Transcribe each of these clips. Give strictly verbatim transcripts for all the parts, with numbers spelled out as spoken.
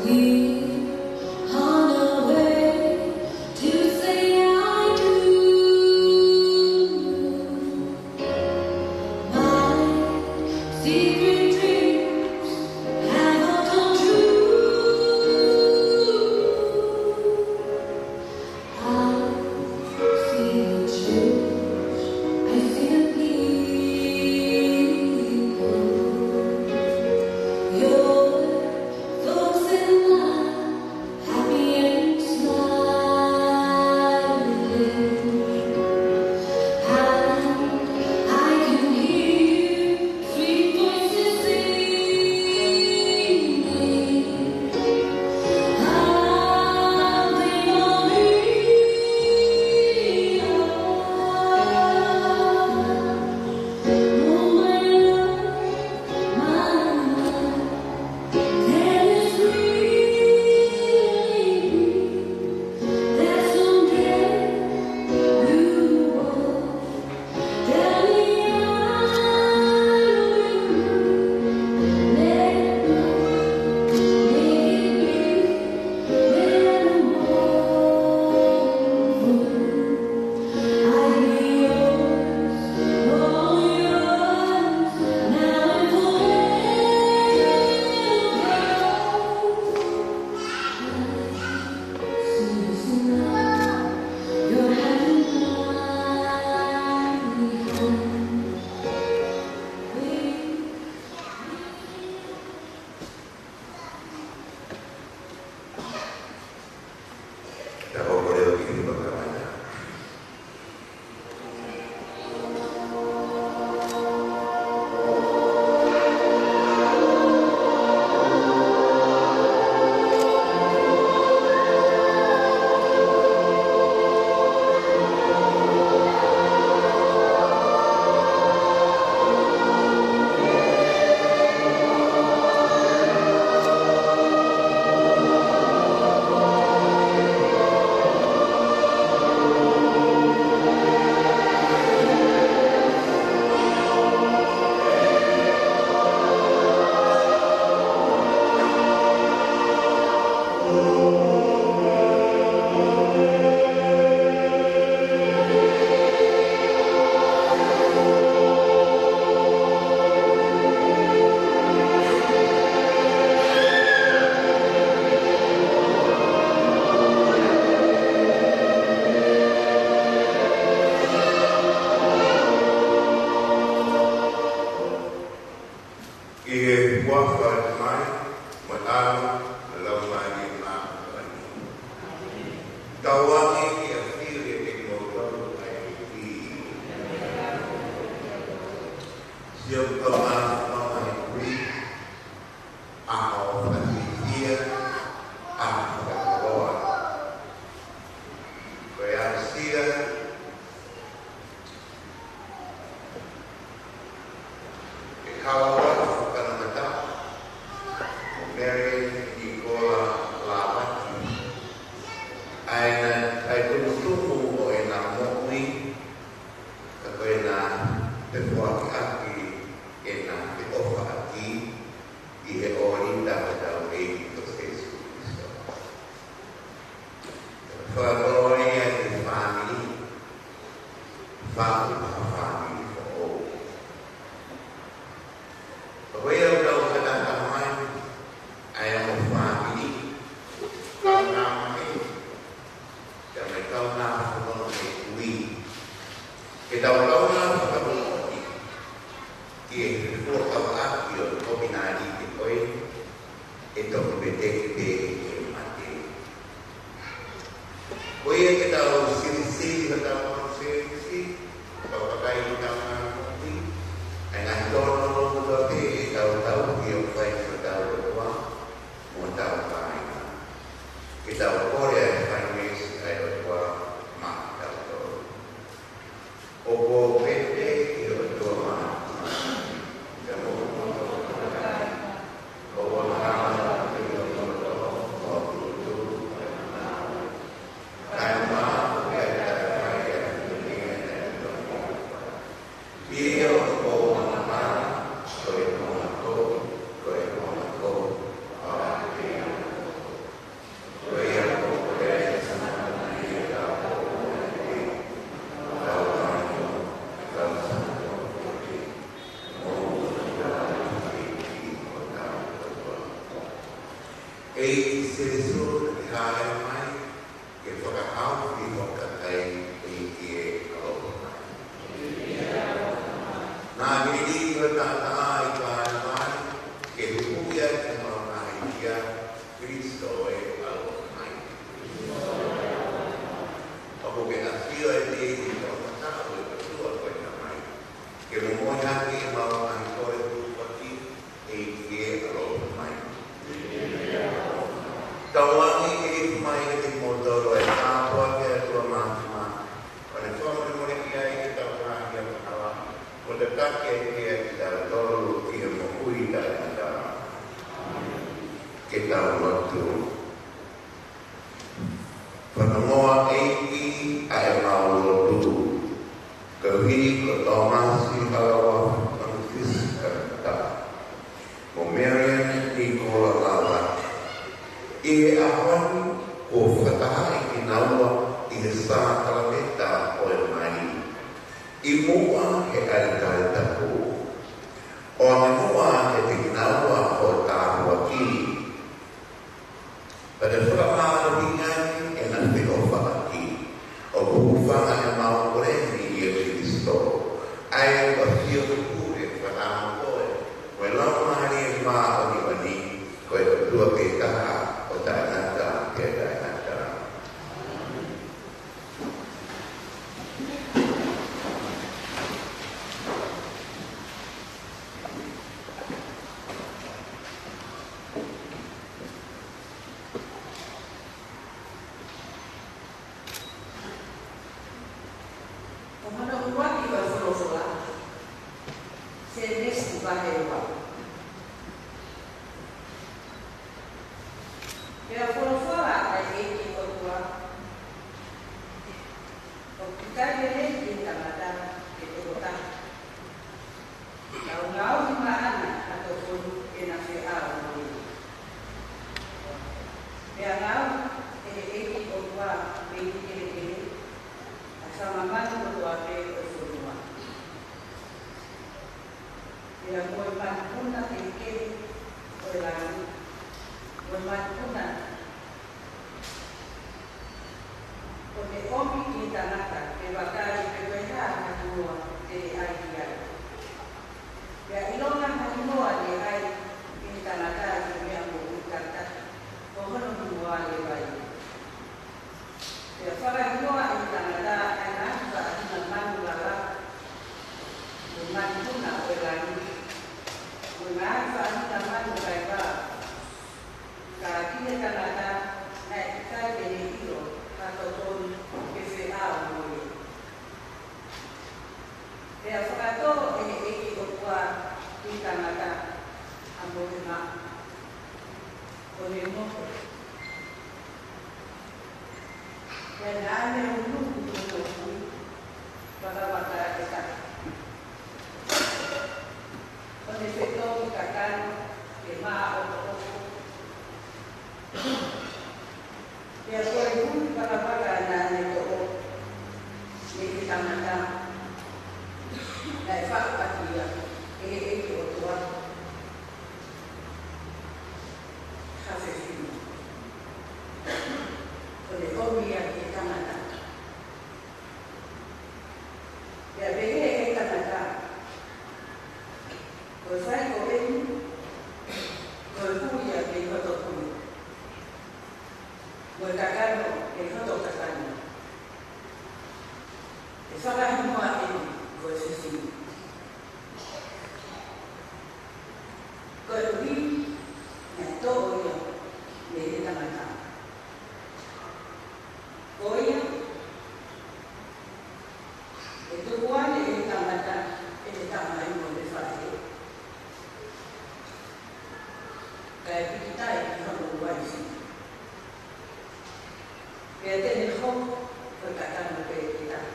On the way to say I do. My secret dreams have all come true. I see the change, I see the people. Your folks and I, happy and smiling. And I can hear sweet voices singing. Ave Maria. Oh, my love, my love, there is really peace. There's something you want. Tell me, I will make it be. ʻI he huafa ʻo e Tamai, mo e ʻAlo, mo e Laumālie Māʻoniʻoni. Tauange ke ʻafio ʻiate kimoutolu ʻa e ʻEiki. Sio ki he ʻaho ʻo e ʻEiki, ʻaho fakafiefia, ʻaho fakakoloa. Ko e aʻusia ʻe Haualofa Kanokata, Mary Nicola Lāvaki, ʻa ʻena, ʻa e tumutumu ʻo ʻena moʻui, ka ko ʻena fefoakiʻaki ʻena feʻofaʻaki ʻi he ʻōlita ʻo hotau ʻEiki ko Sīsū Kalaisi. Fakakoloa ia ki he fāmili, faʻu ha fāmili foʻou. Ko ia ʻoku tau fakataha mai, ʻa e ongo fāmili, kaungāmaheni, pea mo e kaungāfononga ʻo e kui. Ke tau kaungā fakamoʻoni ki he fuakava ʻaki ʻo e kovinānite ko ē, ʻe toki veteki pē ʻe he mate. Ko ia ke tau silisili hotau konisenisi, tau vakai ki hotau ngaahi moʻui, ʻa e ngaahi tōnounou kotoa pē ʻe tau tauhi ʻoku fai ki hotau ʻOtua mo hotau kāinga. Ke tau kole ʻa e faimeesi ʻa e ʻOtua maʻatautolu. ʻOku ou pehē ki he ʻOtua Māfimafi, pea mo hoku loto ʻoku ʻikai, ʻoua naʻa mou ʻilo ki he ʻOtua, ʻoku ou tui ʻoku ʻikai ha ngāue. Kae ʻumaʻā ʻoku ʻikai taʻefai ʻa e finemui ʻa e ʻOtua. Pea ʻoku ou ʻamanaki ko e konga kovi, ko e konga kovi ʻo e ʻaho ni. Sīsū, naʻa ke hāʻele mai ke fakahaofi ho kakai, ʻEiki ē, ʻaloʻofa mai. Naʻa ke liliu ho taʻataʻa ʻi Kalevalí ke huhuʻi ʻa e mau ngaahi hia, Kalaisi ē, ʻaloʻofa mai. ʻOku ke ʻafio ʻi he tō mata ʻo e ʻOtua ko e Tamai, ke momoi hake ʻemau ngaahi kole hūfaki, ʻEiki ē, ʻaloʻofa mai. Tauange ke hifo mai kiate kimoutolu ʻa e tāpuaki ʻa e ʻOtua Māfimafi, ʻo ne fakamolemoleʻi ai ʻetau ngaahi angahala, mo tataki ʻaki kitautolu ki he moʻui taʻengata. Ke tau lotu. Fanongoa, ʻEiki, ʻa ʻemau lotu, koeʻuhi ko Tōmasi Halauafu Fangafisi Kanata mo Marian Nikola Lava, ʻi he ʻaho ni kuo fakatahaʻi kinaua ʻi he sākalamēniti ʻo e mali, ʻi muʻa he ʻAlitālita Hū, ʻo ʻoange muʻa kiate kinaua ho tāpuaki, pea ke fakamālohingaʻi ʻena feʻofaʻaki, ʻoku hūfanga ʻemau kole ni ʻia Kalaisi, ʻa ia kuo ʻafio pule fakaʻamu koe mo e Laumālie Māʻoniʻoni, ko e ʻOtua pē taha ʻo taʻengata pea taʻengata. Ko hono ʻuluaki ʻo e folofola, Sēnesi vahe ua. Pea folofola ʻa e ʻEiki ko e ʻOtua, ʻOku ʻikai lelei ki he tangata ke tokotaha. Ka u ngaohi maʻana ha tokoni ke na feʻao mo ia. Pea ngaohi ʻe he ʻEiki ko e ʻOtua mei he kelekele ʻa e fanga manu kotoa pē ʻo e fonua, pea mo e manupuna kehekehe ʻo e langi, mo e manupuna, ʻo ne ʻomi ki he tangata ke vakai pe ko e hā ha hingoa te ne ʻai ki ai. Pea ʻilonga ha hingoa ne ʻai ki he tangata ʻi he meʻa moʻui takitaha, ko hono hingoa leva ia. Pea fakahingoa ʻe he tangata ʻa e ngaahi faʻahinga manu lalahi, mo e manupuna ʻo e langi, mo e ngaahi faʻahinga manu kaivā. Ka ki he tangata naʻe ʻikai te ne ʻilo ha tokoni ke feʻao mo ia. Pea fakatō ʻe he ʻEiki ko e ʻOtua ki he tangata ha mohe maʻu, ʻo ne mohe. Pea naʻa ne ʻunuʻunu hono hui, vakavaka ʻe taha, ʻo ne fetō ki kakano ke māʻopoʻopo. Pea ko e hui vakavaka naʻa ne toʻo mei he tangata, naʻe faʻu ʻaki ia ʻe he ʻEiki ko e ʻOtua ha fefine, ʻo ne ʻomi ia ki he tangata. Pea pehē ʻe he tangata, Ko e fai ko eni, ko e hui ia mei hoto kui, mo e kakano mei hoto kakano. ʻE fakahingoa eni ko e fefine, koeʻuhi naʻe toʻo ia mei he tangata. Ko ia, ʻe tuku ange ʻe he tangata ʻene tamai mo ʻene faʻē, kae pīkitai ki hono uaifi, pea te ne hoko ko e kakano pē ʻe taha.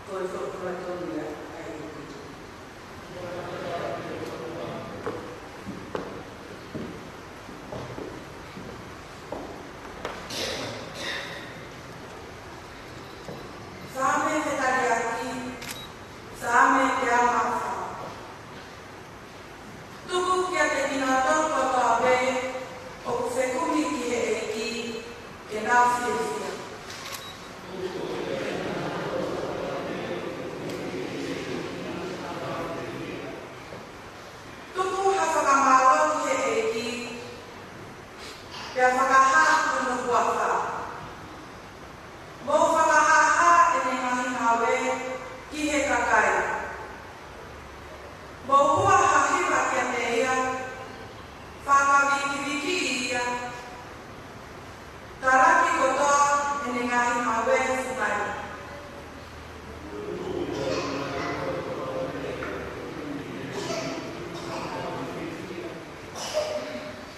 Ko e folofola tonu ia ʻa e ʻEiki. Saame fetaliaki, Saame teau mā fā. Tuku kiate kinautolu kotoa pē pea fakahā hono huafa. Mou fakahāhā ʻene ngaahi ngāue ki he kakai. Mou hua ha hiva kiate ia, fakavikivikiʻi ia, talaki kotoa ʻene ngaahi ngāue fukaʻi.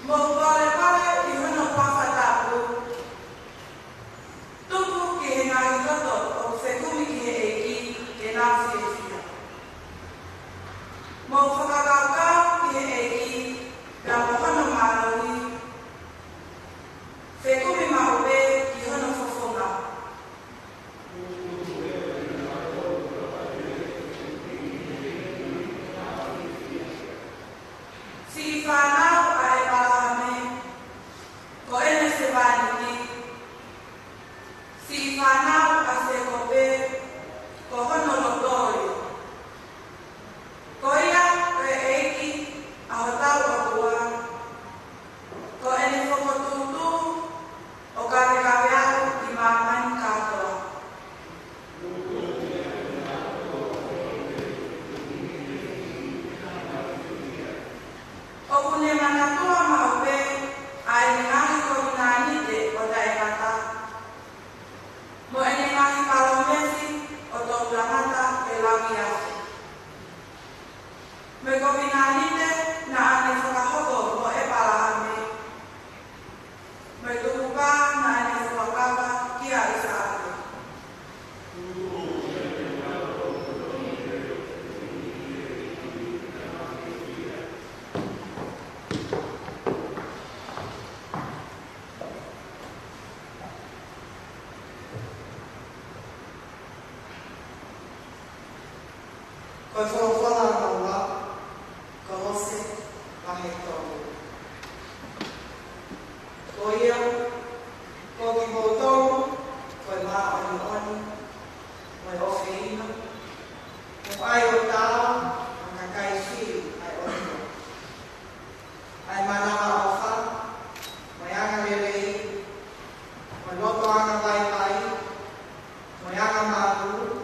Mou polepole ʻi hono huafa tapu. Tuku ki he ngaahi loto ʻoku fekumi ki he ʻEiki ke nau fiefia. Mou fakakaukau ki he ʻEiki pea mo hono mālohi. Fekumi maʻu pē ki hono fofonga. Siʻi fānau ʻa ʻEpalahame, ko ʻene sevāniti. Siʻi fānau ʻa Sēkope, ko hono loto ia. Ko ia ko e ʻEiki ʻa hotau ʻOtua, ko ʻene fokotuʻutuʻu ʻo kavekave ʻi māmani kātoa. ʻOku ne manatua maʻu pē ʻa ʻene ngaahi kovinānite ʻo taʻengata, mo ʻene ngaahi palōmesi ʻo toʻutangata ʻe lauiafe. Mo e kovinānite naʻa ne fakahoko mo ʻEpalahame, mo e tukupā naʻa ne fuakava kia ʻIsaʻake. Ko e folofola ʻa e ʻOtua, Kolose, vahe tolu. Ko ia, ko kimoutolu, ko e māʻoniʻoni, mo e ʻofeina, mo e ʻai ʻo taau, ʻa e kakai fili ʻa e ʻOtua. ʻA e manavaʻofa, mo e angalelei, mo e loto angavaivai, mo e angamāʻopoʻopo,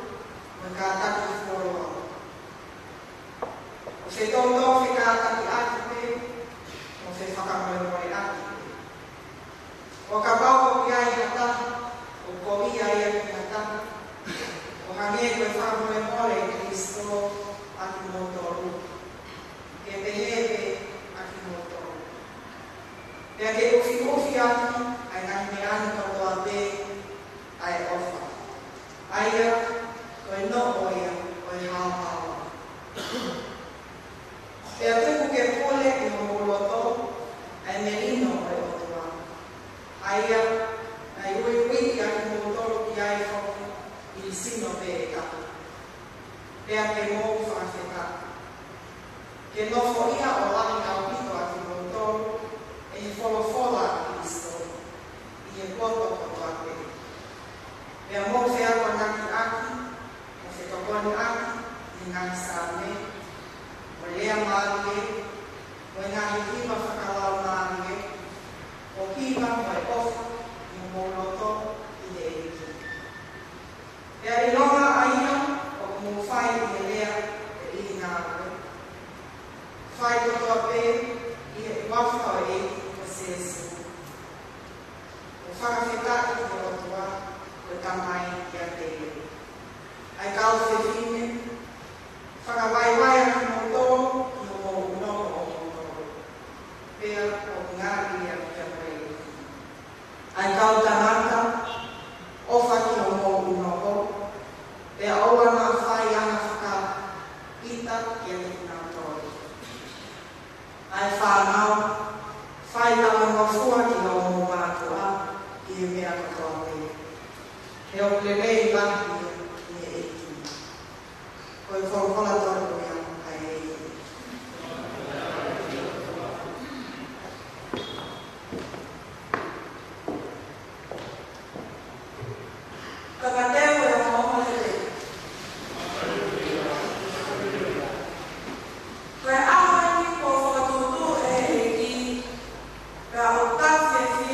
mo e kātaki fuoloa. ʻO fetoutou fekātakiʻaki pē, mo fefakamolemoleʻaki pē. ʻO kapau ʻoku ʻi ai ha taha ʻoku kovi ia ki ha taha, ʻo hangē ko e fakamolemole ʻa Kalaisi ʻa kimoutolu, ke pehē pē ʻa kimoutolu. Pea ke ʻufiʻufi ʻaki ʻa e ngaahi meʻa ni kotoa pē ʻa e ʻofa, ʻa ia ko e noʻo ia ʻo e haohaoa. Pea tuku ke pule ʻi homou loto ʻa e melino ʻo e ʻOtua, ʻa ia naʻe uiuiʻi ʻa kimoutolu ki ai foki ʻi he sino pē ʻe taha. Pea ke mou fakafetaʻi. Ke nofoʻia ʻo lahi ʻaupito ʻa kimoutolu ʻe he folofola ʻa Kalaisi ʻi he poto kotoa pē. Pea mou feakongakiʻaki, mo fetokoniʻaki ʻi he ngaahi saame, mo e lea mālie, mo e ngaahi hiva fakalaumālie, ʻo hiva mo e ʻofa ʻi homou loto ʻi he ʻEiki. Pea ʻilonga ʻa ia ʻoku mou fai ʻi he lea pe ʻi he ngāue, fai kotoa pē ʻi he huafa ʻo e ʻEiki ko Sīsū, ʻo fakafetaʻi ki he ʻOtua ko e Tamai ʻiate ia. ʻA e kau fefine, fakavaivai ʻa kimoutolu ʻi homou ʻunoko ʻomoutolu, pea ʻoku ngali ia kia mo e ʻEiki. ʻA e kau tangata, ʻofa ki homou ʻunoko, pea ʻoua naʻa fai anga fakaʻita kiate kinautolu. ʻA e fānau, fai talangofua ki homou mātuʻa ʻi he meʻa kotoa pē, he ʻoku lelei lahi ia ʻi he ʻEiki. Ko e folofola tonu ia ʻa e ʻEiki. Ka ka teu e ongoongolelei. Ko e ʻaho ni kuo fokotuʻutuʻu ʻe he ʻEiki, pea ʻoku tau fiefia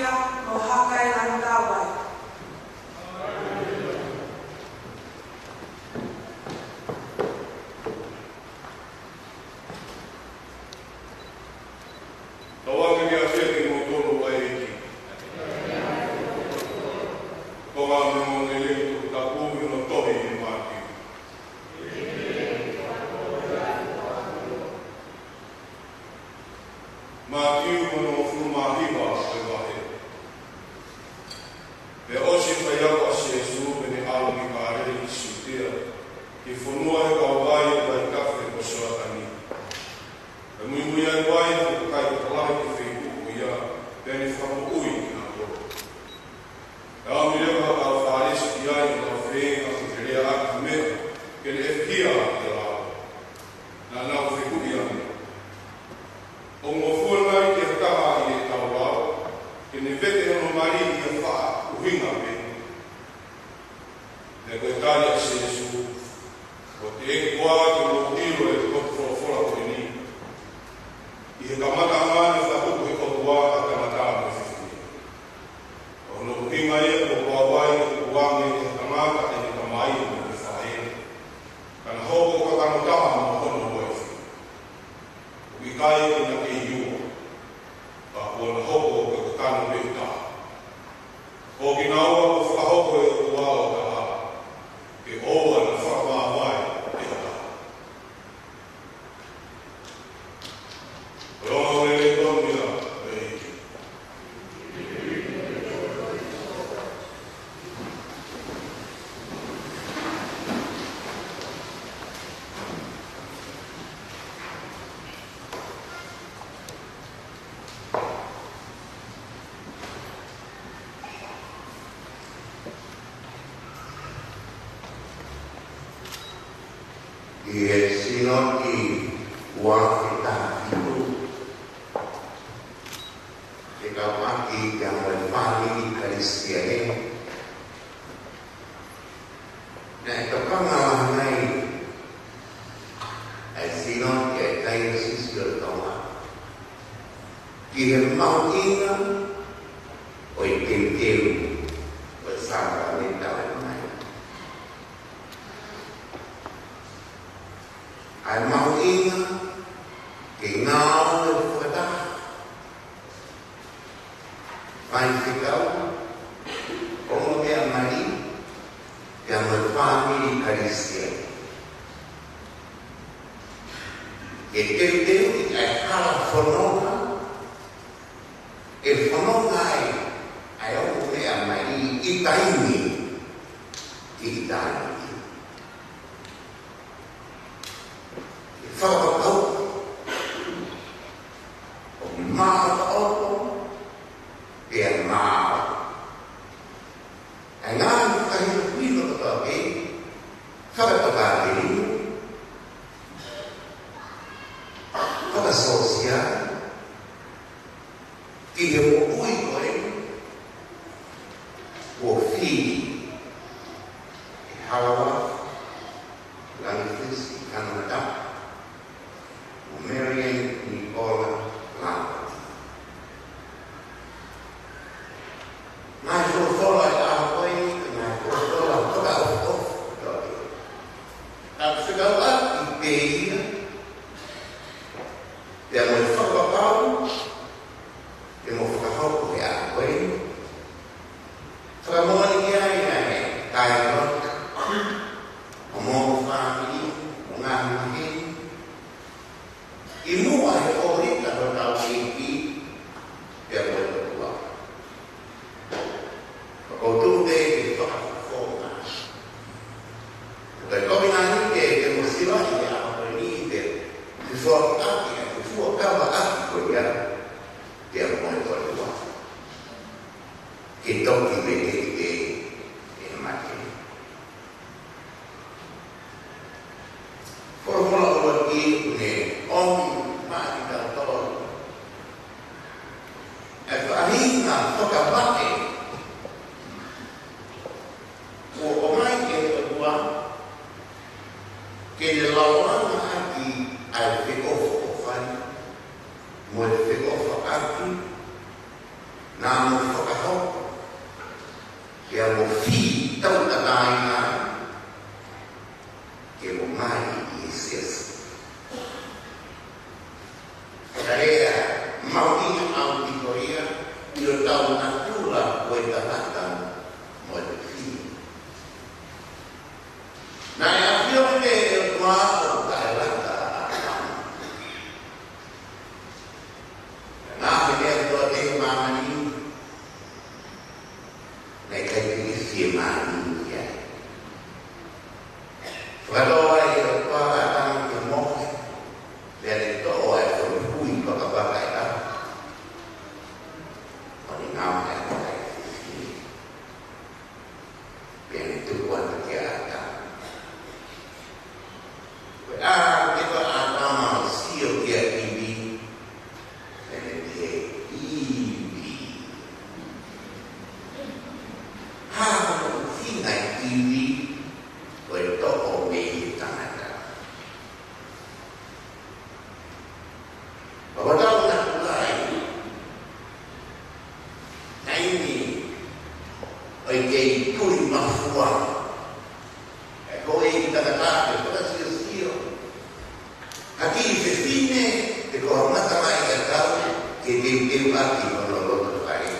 fakamoʻui kinautolu. Naʻe ʻomi leva ʻe he kau Fālesi ki ai ʻo nau feinga ke ne lea ʻaki ha meʻa ke ne ʻefihia ki he lao. Naʻa nau fehuʻi ange, ʻOku ngofua nai ki ha taha ʻi heʻetau lao ke ne vete hono mali ʻi ha faʻahinga pehē? Pea ko e tali ʻa Sīsū, Ko e teʻeki koā ke mou ʻilo ʻa e potu folofola ko eni, ʻI he kamataʻanga naʻe fakahoko ʻe he ʻOtua ʻa e tangata mo e fefine. Ko hono ʻuhinga ia kuo pau ai ke tukuange ʻe he tangata ʻene tamai mo ʻene faʻē, ka na hoko ko e kakano taha mo hono uaifi. ʻOku ʻikai ke na kei ua, ka kuo na hoko ko e kakano pē ʻe taha. Ko kinaua kuo fakahoko ʻe he ʻOtua ʻo taha, ke ʻoua naʻa fakamāvae ʻe ha taha. Ko e ongoongolelei tonu ia ʻa e ʻEiki. ʻI he Sīnoti ua afe taha fitu, fekauʻaki pea mo e fāmili Kalisitiane, naʻe tokanga lahi ai ʻa e Sīnoti ʻa e Taiosisi ʻo Tonga ki he mahuʻinga ʻo e teuteu ʻo e sākalamēniti ʻo e mali. ʻA e mahuʻinga ke ngāue fakataha faifekau, ongomeʻa mali, pea mo e fāmili Kalisitiane, ke teuteuʻi ʻa e hala fononga ʻe fononga ai ʻa e ongomeʻa mali ʻi taimi ki ʻitāniti. Ke fakapapauʻi ʻoku māʻopoʻopo pea maau ʻa e ngaahi fakahinohino kotoa pē, fakatokāteline, fakasōsiale, ki he moʻui ko eni kuo fili ʻe Halawa Langifesi Kanonata mo Marian Nicola Lambert. Ngaahi folofola ʻo e ʻaho ko eni, ngaahi folofola fakaʻofoʻofa kotoa pē. Ka fekauʻaki pē ia pea mo e fakapapau ke mo fakahoko he ʻaho ko eni. Fakamoʻoni ki ai ʻa e taʻeʻaonga ʻo hoʻomou fāmili mo e ngaahi maheni ʻi muʻa he ʻōlita hotau ʻEiki pea mo e ʻOtua. Ka ʻoku ou tuʻu pē ke fakafofonga. Ko e kovinānite ke mo silaʻi he ʻaho ko eni, ke fefoakiʻaki ʻa e fuakava ʻaki ko ia pea mo e ʻOtua, ke toki veteki ʻe he mate. Folofola ʻuluaki ʻoku ne ʻomi maʻa kitautolu ʻa e faʻahinga fakavaʻe kuo ʻomai ʻe he ʻOtua ke ne lolotonga ʻaki ʻa e feʻofoʻofani mo e feʻofaʻaki naʻa mo fakahoko, pea mo fetaulaki ai ke mo mali ʻi he siasi. Ko e lea mahuʻinga ʻaupito ia ʻi hotau natula ko e tangata mo e fefine. Naʻe ʻafioʻi ʻe he ʻOtua ʻo taʻelata ʻa ʻĀtama. Naʻe ʻi ai e meʻa kotoa ʻi māmani naʻe ʻikai ke ne fie mānini ki ai. Fakatō ai ʻe he ʻOtua ʻa ʻĀtama ke mohe, pea ne toʻo ʻa e foʻi hui pakapaka ʻe taha. Ngāue ʻa e fefine. Pea ne tuku atu kia ʻĀtama. Ko e ʻā, ko e ʻā ʻĀtama ʻo sio kia ʻIvi. Pea ne pehē, ʻIvi. Hā hono ʻuhinga ʻa ʻIvi ko e toʻo mei he tangata? Pea ʻoku tau na kulai ʻa e ʻEiki ʻo kei tui mafua. ʻE ko e ʻEiki tangata ke fakasiosio ha kiʻi fefine pe ko ha matamaʻi ʻakau ke teuteu ʻaki hono loto fale.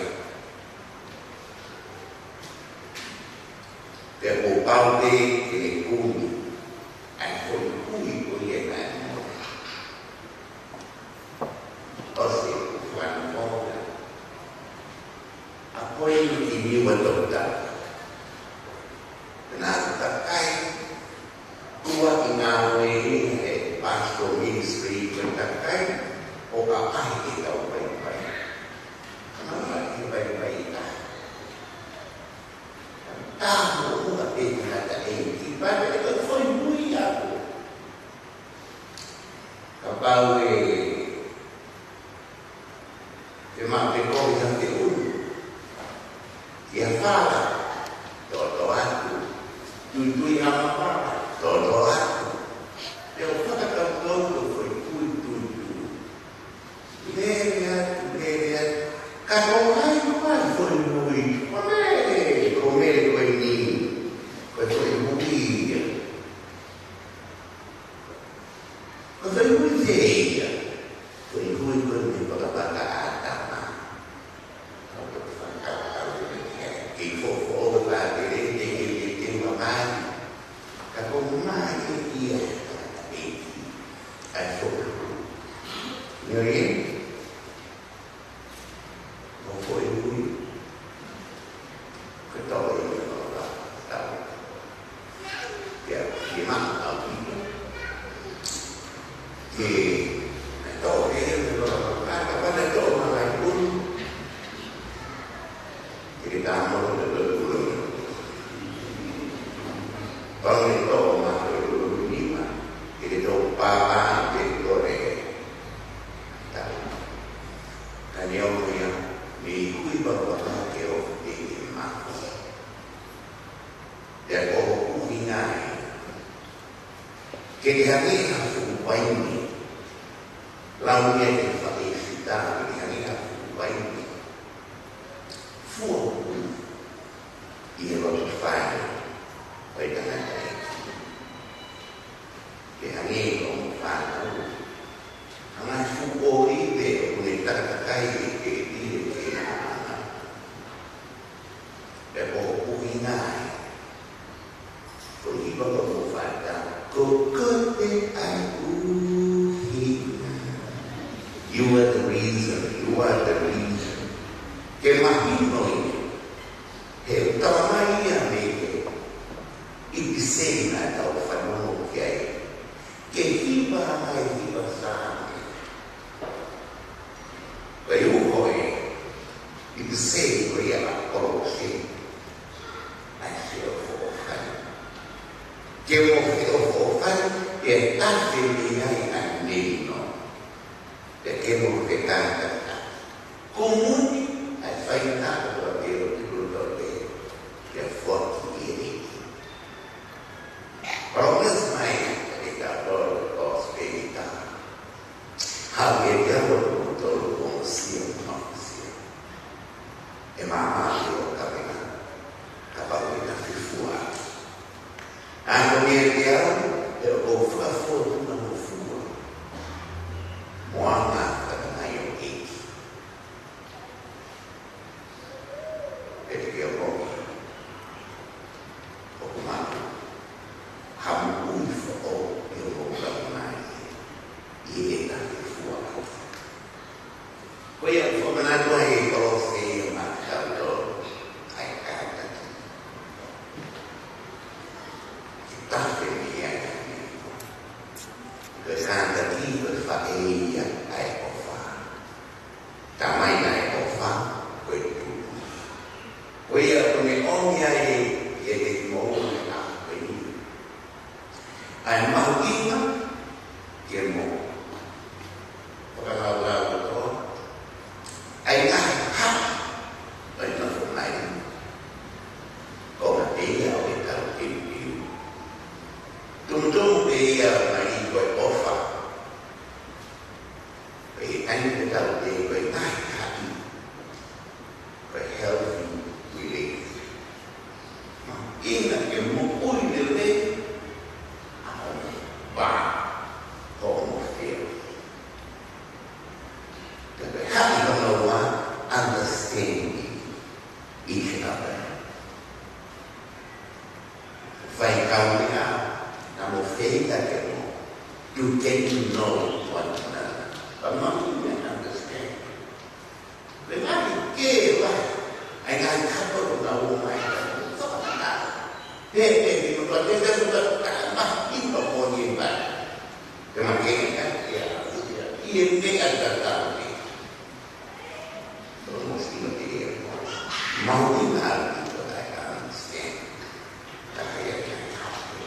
Pea kuo pau pē ke ne kumi ʻa e foʻi hui ko ia naʻe mole. ʻOsi ʻeku fakamolemole, ʻa ko e ʻEiki ni ua tokta. Naʻa ku takai, ua ki ngāue he pastoral ministry, ko e takai ʻo ʻaʻahi ke tau paipai. Ka naʻe ʻikai ke paipai ʻe taha. Ka muʻomuʻa pē tangataʻeiki, pea pehē ko e foʻi hui ʻaʻaku. Kapau ʻe, ʻe maʻu pē kovi ha feʻunu ki ha fala, toʻotoʻo atu. Tuitui ha fala, toʻotoʻo atu. Pea ʻoku fakakaukau ko e foʻi hui tuitui. Lele atu, lele atu. Ka ko hai ko e foʻi hui? Ko Mele, ko Mele ko eni. Ko e foʻi hui ia. Ko e foʻi hui fē ia? Foʻi hui ko eni fakapata ʻa ʻĀtama. Kau toki fakakaukau ki ai. Kei foʻofoʻou ʻa e lele, te ke te te ua mai. Ka ko mai ia ʻa e ʻEiki. ʻA e foʻi hui. Nio ie? Ko e foʻi hui. Ko e tau e ia ʻo la tau. Ia, ke maʻu ʻaupito. Ke, ʻe tau e ia ʻo la tau. Ka, ka, ka, ʻe tau ma lai hui. Ke ke tā mo te tau hui. Pau ne tau ma te hui nima. Ke ke tau pā pā te kore. Tau. Ka ne ʻomai ia, mei hui papa ke o te ke mako. Pea ko hoku ʻuhinga ē. Ke ke hangē ha fuʻu paini. Lau ia ke fai fita, ke ke hangē ha fuʻu paini. Fua hui. ʻI he loto fale. ʻO e tangataʻeiki. Ke hangē ko hoʻo fānau. Hangē ha fuʻu ʻōlive ʻoku ne takatakai ʻe ke ʻi he ke na ana. Pea ko hoku ʻuhinga ē. Ko e hiva ko hoʻo fānau. Ko koe pē ʻa e ʻuhinga. You are the reason. You are the reason. Ke mahino ia. He ʻoku tala mai ia mei he ʻipiseli naʻa tau fanongo ki ai. Ke hiva mai hiva Saame. Ko e uho e ʻipiseli ko ia ʻa Kolose. ʻA e feʻofoʻofani. Ke mo feʻofoʻofani, pea tafe mei ai ʻa e melino. Pea ke mo fekātaka. Ko e moʻoni ʻa e faingataʻa ʻo e ʻOtua ki he lotu kotoa pē, pea foaki ʻe he ʻEiki. Palōmesi mai ʻe he ʻOtua ʻa e kosipeli ʻa e Haʻu ʻe he ʻOtua ʻa kimoutolu ʻoku mou sio, mou sio. ʻE maama ʻi he ʻo kavena, kapau ʻe tafe fua. Akonaki kiate au, he ʻoku ou fakafotunga mo fua. Mo anga fakangai ʻo ʻEiki. Pea te ke ʻomi ʻoku maʻu ha moʻui foʻou ʻi hoʻo kau mai ʻi he tafe fua. Ko ia ʻoku fakamanatu ai ʻe Kolose ia maʻatautolu ʻa e kātaki. Ke tafe mei ai ʻa e meʻa. Ko e kātaki ko e faʻē ia ʻa e ʻofa. Talamai naʻe ʻofa, ko e ʻOmi ai ʻe he moʻui ʻa e ʻaho ko eni ʻa e mahuʻinga ke mo fakalaulau kotoa ʻa e ngaahi haʻi ʻo e nofo mai. Ko e meʻa ia ʻoku tau teuteu. Tumutumu pē ia mai ko e ʻofa. Pea ʻi he taimi te tau teuteu ko e ngaahi haʻi, ko e healthy relationship. Mahuʻinga ke moʻui lelei ʻa hoʻo vā, hoʻo moʻui. Pea ko e haʻi hono ua, understanding each other. Fai kau meʻa, na mo feita ke mo, to get to know one another. Pea mahuʻinga understand. Pea ngaahi ke wa, ʻa e ngaahi kapo ʻo na o mai ka, so ka na. He, he, he, mo tua te te mo tua ka ma, i to ko ni ba. Te ma ke ka, ia, ia, ia, meʻa ka ka, Mahuʻinga ʻaupito ʻa e understand. Ka ʻi ai ʻa e haʻi.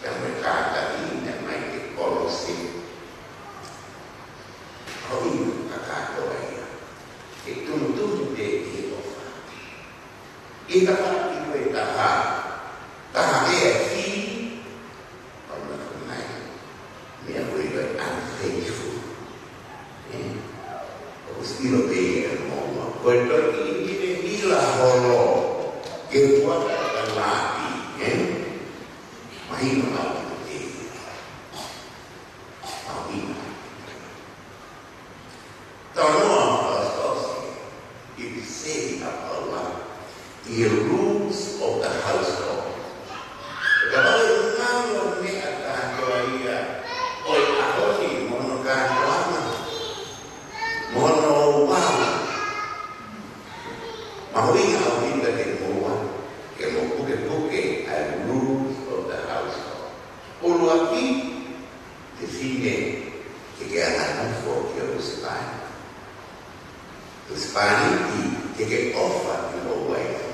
Pea mo e kātaki naʻe ʻomai ki he Kolose. Ko ia ka kātoa ia. Ke tumutumu pē ʻi he ʻofa. ʻI he tafaʻaki ko e taha, taha ʻe ʻi ai, ʻoku na ko mai, meʻa ko e unfaithful. ʻE? ʻOku ʻilo pē ia ʻe moua. Ko e toki ʻi he hila holo, ke puaka ka ngati, ʻe? Mahino mau ki te. Mahino. Talanoa fakaʻosi, it is said about the rules of the household. Ka ʻi ai e ngaahi meʻa kātoa ia ʻo e ʻaho ni mo hono kātoanga, mo hono vā. Mahuʻinga ʻaupito ke moua, ke mo pukepuke ʻa e rules of the household. ʻUluaki, Fefine, ke ke ʻalu ʻo nofo ki ho husepāniti. Husepāniti, ke ke ʻofa ki ho uaifi.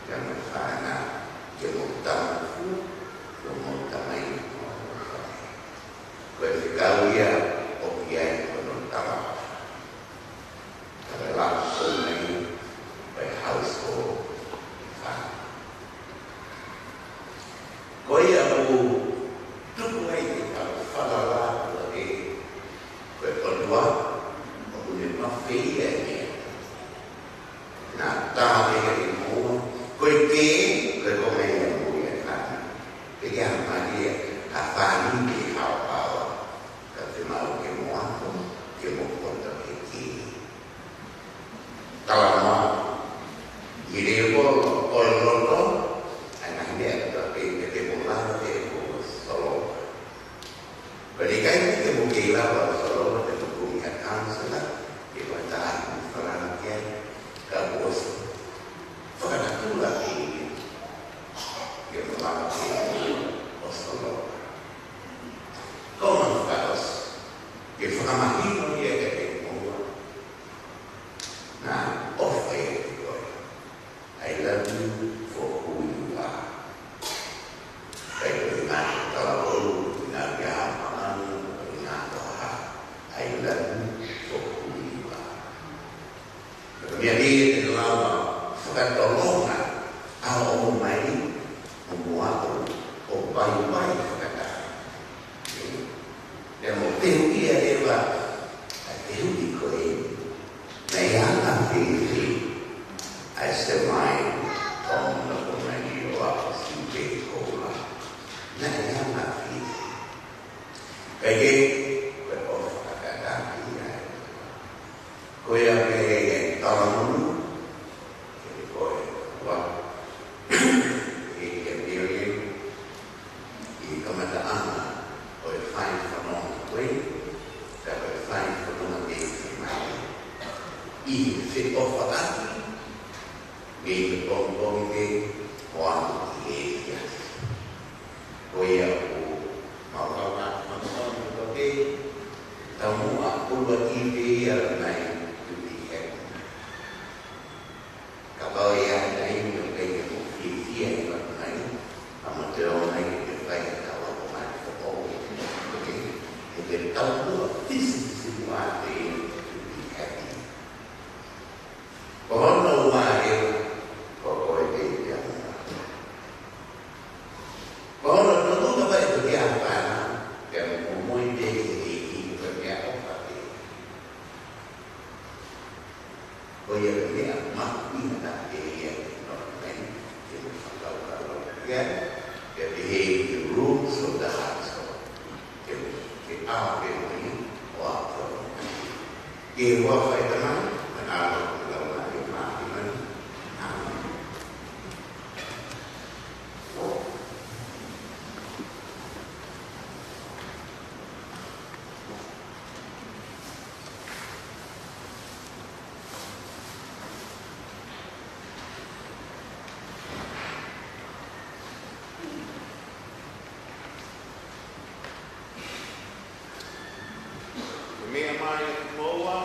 Pea mo e fānau, ki hoʻomou tamai, ki hoʻomou tamai, ki hoʻomou faʻē. Ko e fekau ia ʻoku ʻi ai hono talaʻofa. Ka ko e love story ʻo e household. Ko ia ʻoku tuku ai ke tau falala atu ē, ko e ʻOtua ʻoku ne mafeia e meʻa. Naʻa tau ʻe ke moua, ko e ke, ko e ko mai ia mo ia ka. Pea ke hanga ʻe he fānau ke haohaoa. Ka te mau ke mo ako, ke mo poto he kī. Talanoa, ʻi he lēvolo ʻo e loto, ʻa e ngaahi meʻa kotoa pē, pea te mo lava ke mo solova. Pea ʻikai ke mo kei lava solova, te mo kumi ha counselor, ke mo tā ʻi Falange, ka mo fakatatula ke ia, ke mo lava ke mo solova. Ko e fakaʻosi, ke fakamahino ia kiate kimoua. Naʻa ʻofa ʻiate koe. I love you for who you are. Kae ko e ngaahi talavou, ko e ngaahi meʻa maʻanu, ko e ngaahi toha. I love you for who you are. Ko e meʻa ia te ne lava fakatolonga ʻa hoʻo ʻomai mo moua ʻo vaivai fakataha. Pea mo fehuʻia leva, ʻa e fehuʻi ko ē, naʻe anga fēfē ʻa e semai ʻo na ko mai ʻo ako si pe koula. Naʻe anga fēfē. Kae kehe, ko e ʻofa ka ka ki ai. Ko ia pē ʻa e talamonu, ke ko e ua, ʻe ia Miriam, ʻi he kamataʻanga ʻo e fai fononga ko ē, ka ko e fai fononga ke fai mai. ʻI he feʻofaʻaki, mei he pongipongi pē, ʻo aʻu ki he efiafi. Ko ia ʻoku mau kau na, mau kau na kotoa pē, taumuʻa ʻuluaki pē ia mai to be happy. Kapau ʻe Ko ia ko e meʻa mahuʻinga taha ʻe ia ke nofo mai, ke mo fakakaukau ki ai, pea pehē ki he rules of the household. Ke, ke ʻave mai ʻo ʻave mai. Ke ua fai tamai, ma ʻalo, ma ʻalo, ma ʻalo, ma ʻalo. Ko e meʻa mai ʻa kimoua,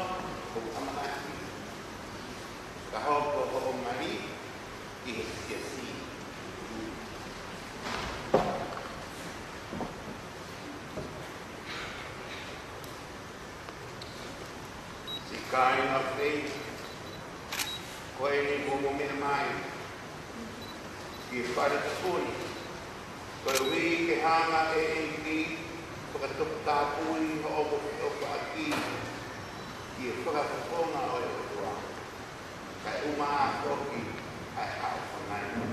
ʻoku ʻamanaki ke fakahoko hoʻo mali ʻi he siasi. Siʻi kāinga ʻofeina, ko eni kuo mou meʻa mai ki he fale tupu ni, koeʻuhi ke hanga ʻe he ʻEiki ʻo fakatoputapui hoʻomo feʻofaʻaki ʻi he fakafofonga ʻo e ʻOtua, kae ʻumaʻā foki ʻa e ʻaofangainga.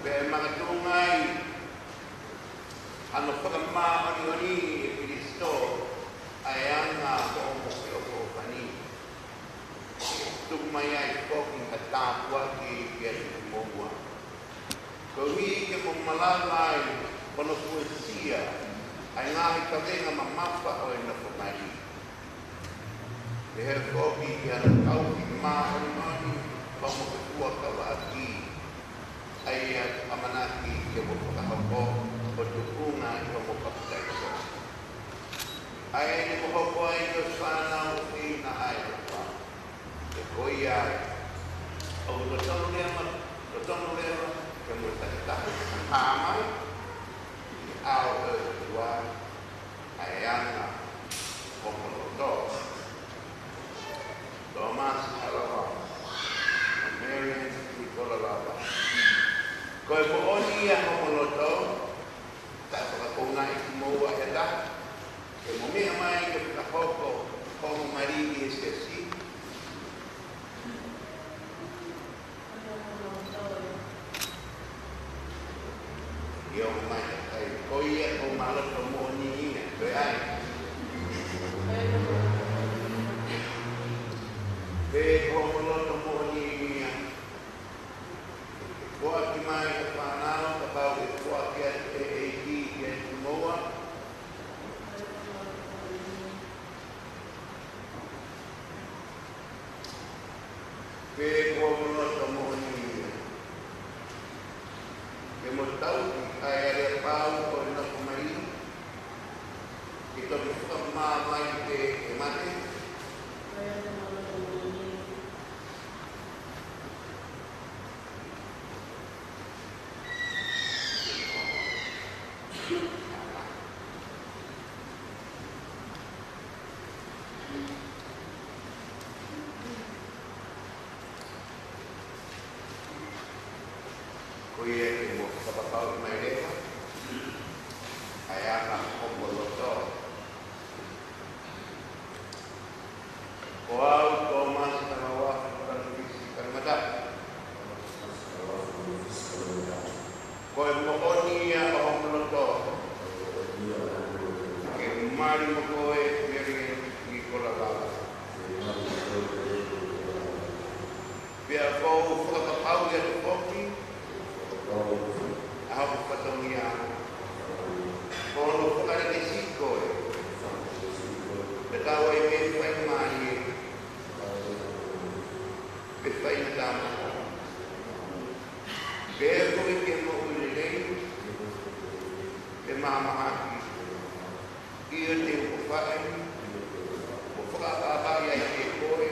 Pea ʻe makatuʻunga ai hano fakamāʻoniʻoniʻi ʻe Kalaisi ʻa e anga hoʻomo feʻofaʻaki ni. Tuku mai ai foki ha tāpuaki kiate kimoua, koeʻuhi ke mou malava ai hono fuesia ʻa e ngaahi kavenga mamafa ʻo e nofo mali. Pehē foki ki hano tauhi māʻoniʻoni hoʻomo feʻofaʻaki, ʻa ia ʻoku ʻamanaki ke mo fakahoko ʻo tuʻunga ʻi hoʻomo papitaiso. ʻA ia ʻe mo hoko ai ko e fānau ʻofeina ʻa e ʻOtua. He ko ia ai, ʻoku totonu leva, totonu leva ke mo takitaha hā mai ki he ʻao ʻo e ʻOtua, ʻa e anga homo loto. Tōmasi Halava, mo Mary Nicola Lava. Ko e moʻoni ia homo loto, kae fakakounaʻi kimoua ʻe ha taha ke mo meʻa mai ke fakahoko hoʻomo mali ʻi he siasi. ʻIo, mai, ʻai, ko ia ʻoku ma loto moʻoni ia, ko e ʻai. Pea ko hoʻomo loto moʻoni ia, foaki mai ʻa e fānau, kapau ʻe foaki atu ʻe he ʻEiki kiate kimoua. Pea ko hoʻomo loto moʻoni ia, ke mo tauhi ʻa e aleapau ʻo e nofo mali, ke toki fakamāvae ʻi he mate. Ko ia ke mo fakapapauʻi mai leva ʻa e anga homo loto. Ko au, Tōmasi Halava Francis Kalimata, ko e moʻoni ia ʻa hoku loto ke mali mo koe, Mary Nicola Lava. Pea ʻoku ou fakapapauʻi atu foki ʻa hoku fatongia, ko hono fakalelesi koe, pea tau ai pē faingamālie, pea faingataʻa, pea ko e ke moʻui lelei, pea mahamahaki. ʻIo, te u ʻofa ai, ʻo fakaʻapaʻapaʻi ai kiate koe,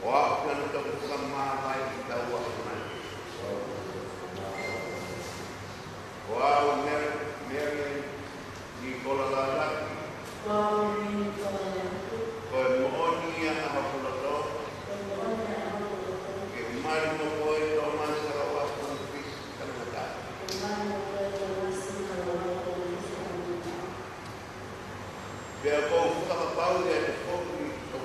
ʻo aʻu ki hano toki fakamāvae ʻi taua ʻo mate. Ko au, Mary, Mary Nicola Lalaki, ko e moʻoni ia ʻa hoku loto ke mali mo koe, Tōmasi Halava Francis Kalimata. Pea ʻoku ou fakapapauʻi atu foki ʻa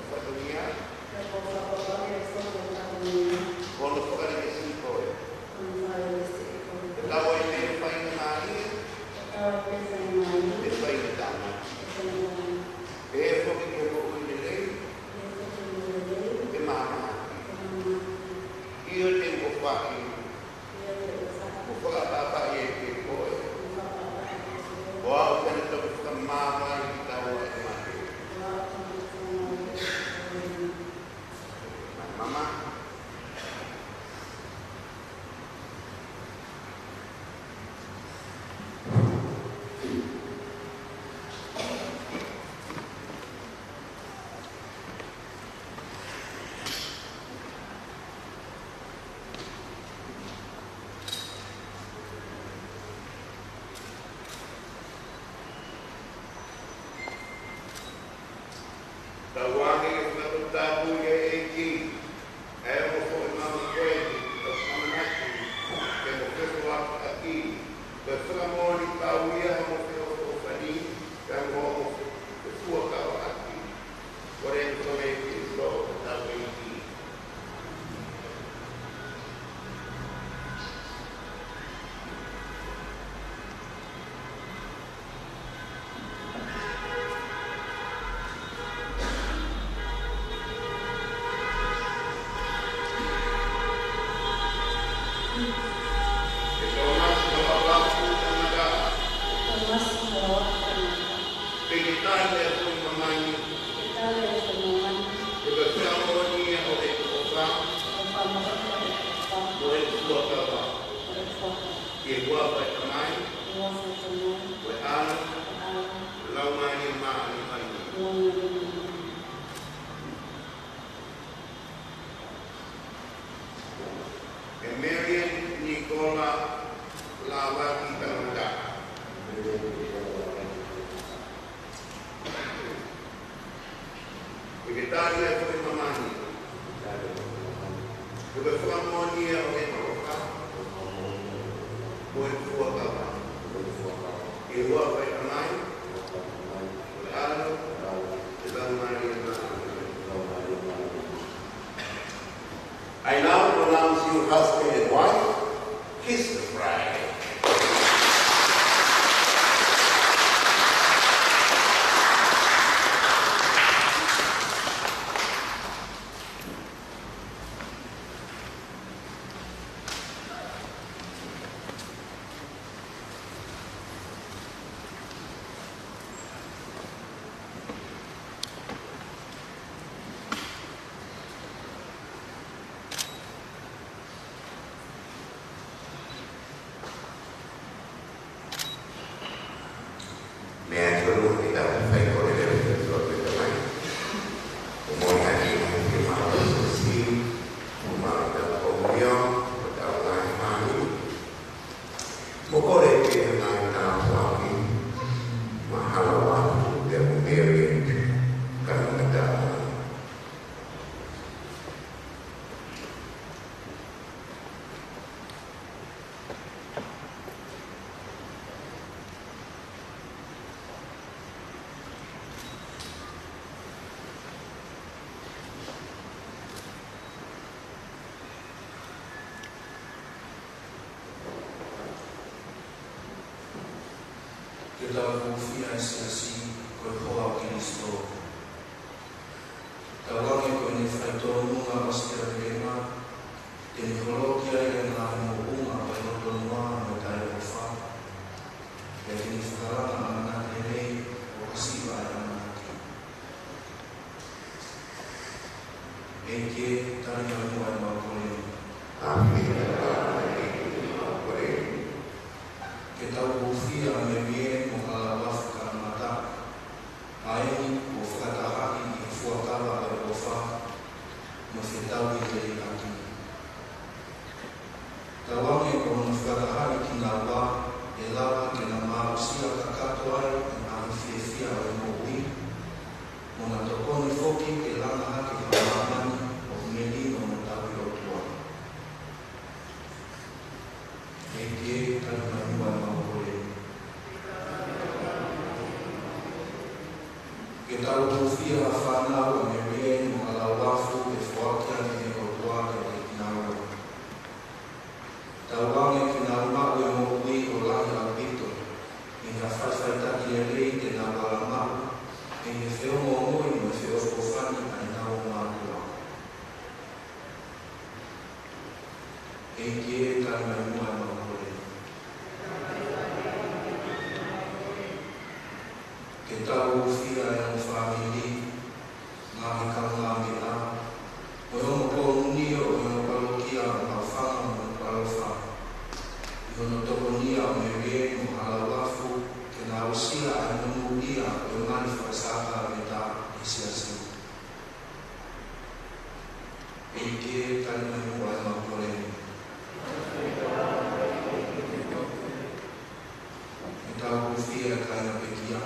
Ola lava ki tangata. Ke tali ai ko e mamahi. Ko e fakamoʻoni ia ʻo e ʻaloʻofa. Mo e fuakava. ʻE ua ko e Tamai. Ko e ʻAlo. Ko e Laumālie Māʻoniʻoni. I now pronounce you husband and wife. Kiss the bride. Meʻa tolu, ʻetau fai kole lelei ki he ʻOtua ko e Tamai. ʻOku mau ʻoatu ʻa e fiemālie, ʻoku mau ʻoatu ʻa e ʻofa, ʻoku mau ʻoatu ʻa e fāmili. Mo kole ke ngaahi tāpuaki, mahalo ʻoku ʻi ai ha meʻa ʻe kau mata. Ke tau hūfia ʻa e siasi ko e hoa ʻo Kalaisi. Tauange ko ʻene faitōnunga ʻosi ki he lelenga, te ne holoki ai ʻa e ngaahi moʻunga ʻo e lotolotonga mo e taʻeʻofa. Pea te ne fakalanga ʻa e ʻamanaki lelei ʻo ʻasi ʻa e ʻamanaki. ʻEiki, tali mai muʻa ʻemau kole. ʻĒmeni. Ke tau hūfia ʻa Melie mo Halauafu Kanamata, ʻa eni kuo fakatahaʻi ʻi he fuakava ʻo e ʻofa, mo e fetaulaki lelei ʻaki. Tauange ko hono fakatahaʻi kinaua, ʻe lava ke na aʻusia kakato ai ʻa e ngaahi fiefia ʻo e moʻui, mo na tokoni foki ke langa hake ha māmani ʻoku melino mo tauhi ʻOtua. ʻEiki, tali mai muʻa ʻemau kole. Ke tau hūfia ʻa e fānau ʻa Melie mo Halauafu ke foaki ange ʻe he ʻOtua kiate kinaua. Tauange ke nau maʻu ʻa e moʻui ʻo lahi ʻaupito, ʻi he faʻifaʻitaki lelei te nau ala maʻu, ʻi he feongoongoi mo e feʻofoʻofani ʻa ʻenau mātuʻa. ʻEiki, tali mai muʻa ʻemau kole. Ke tau hūfia ʻa e ongo fāmili, ngaahi kaungāmeʻa, mo e ongo kōmuni ʻo e ongo palokia ʻo Haʻofanga mo Nukuʻalofa, ʻi hono tokonia ʻo Melie mo Halauafu, ke na aʻusia ʻa e monūʻia ʻo e mali fakasākalamēnitā ʻi he siasi. ʻEiki, tali mai muʻa ʻemau kole. Ke tau hūfia ʻa e kāinga pekia,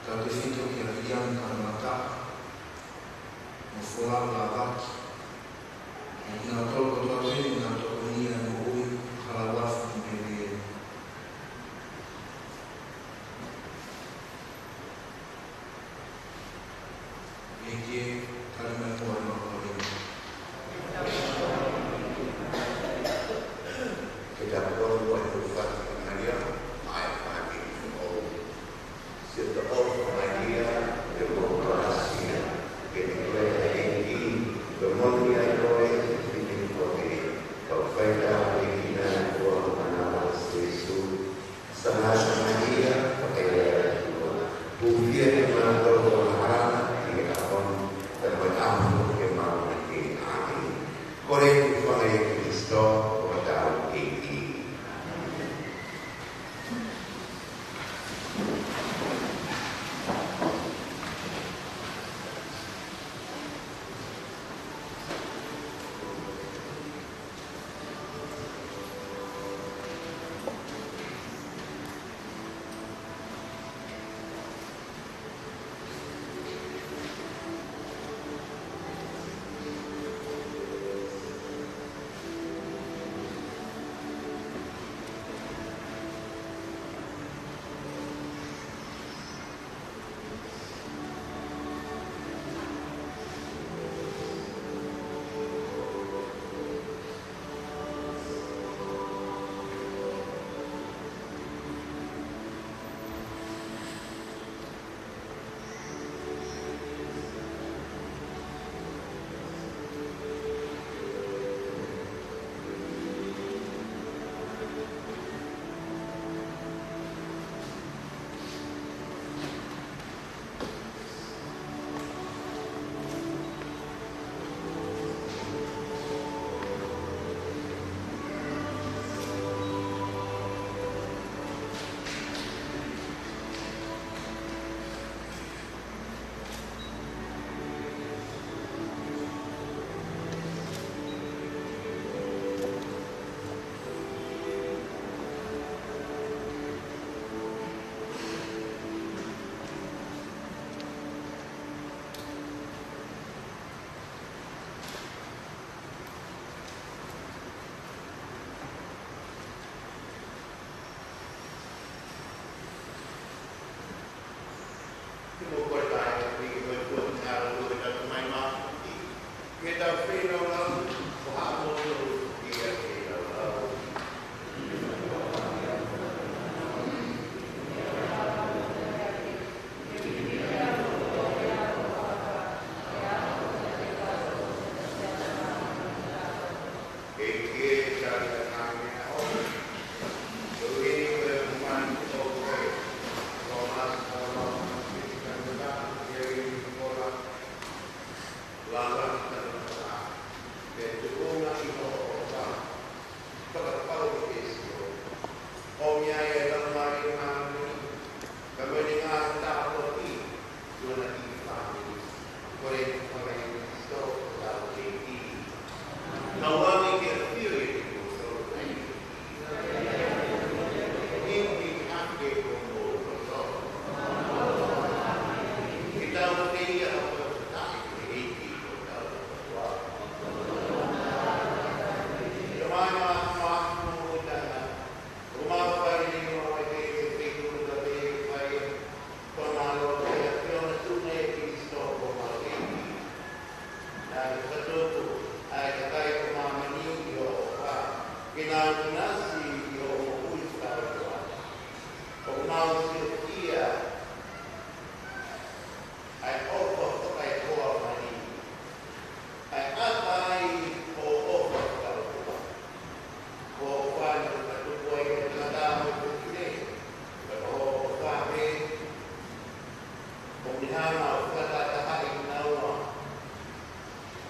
tautefito kia Viliami Kanamata mo Folau Lavaki, mo kinautolu kotoa pē naʻa nau tokonia ʻa e moʻui ʻo Halauafu mo Melie. ʻEiki, tali mai muʻa ʻemau kole. Ke tau kole muʻa ʻi he ʻofa ʻa e Laumālie, ʻa e fāmili ʻo Sister ʻOfa Malia, ke mau kole ʻa e siasi, ke ne kole ʻa e ʻEiki, ke monūʻia ai koe, ke ne kole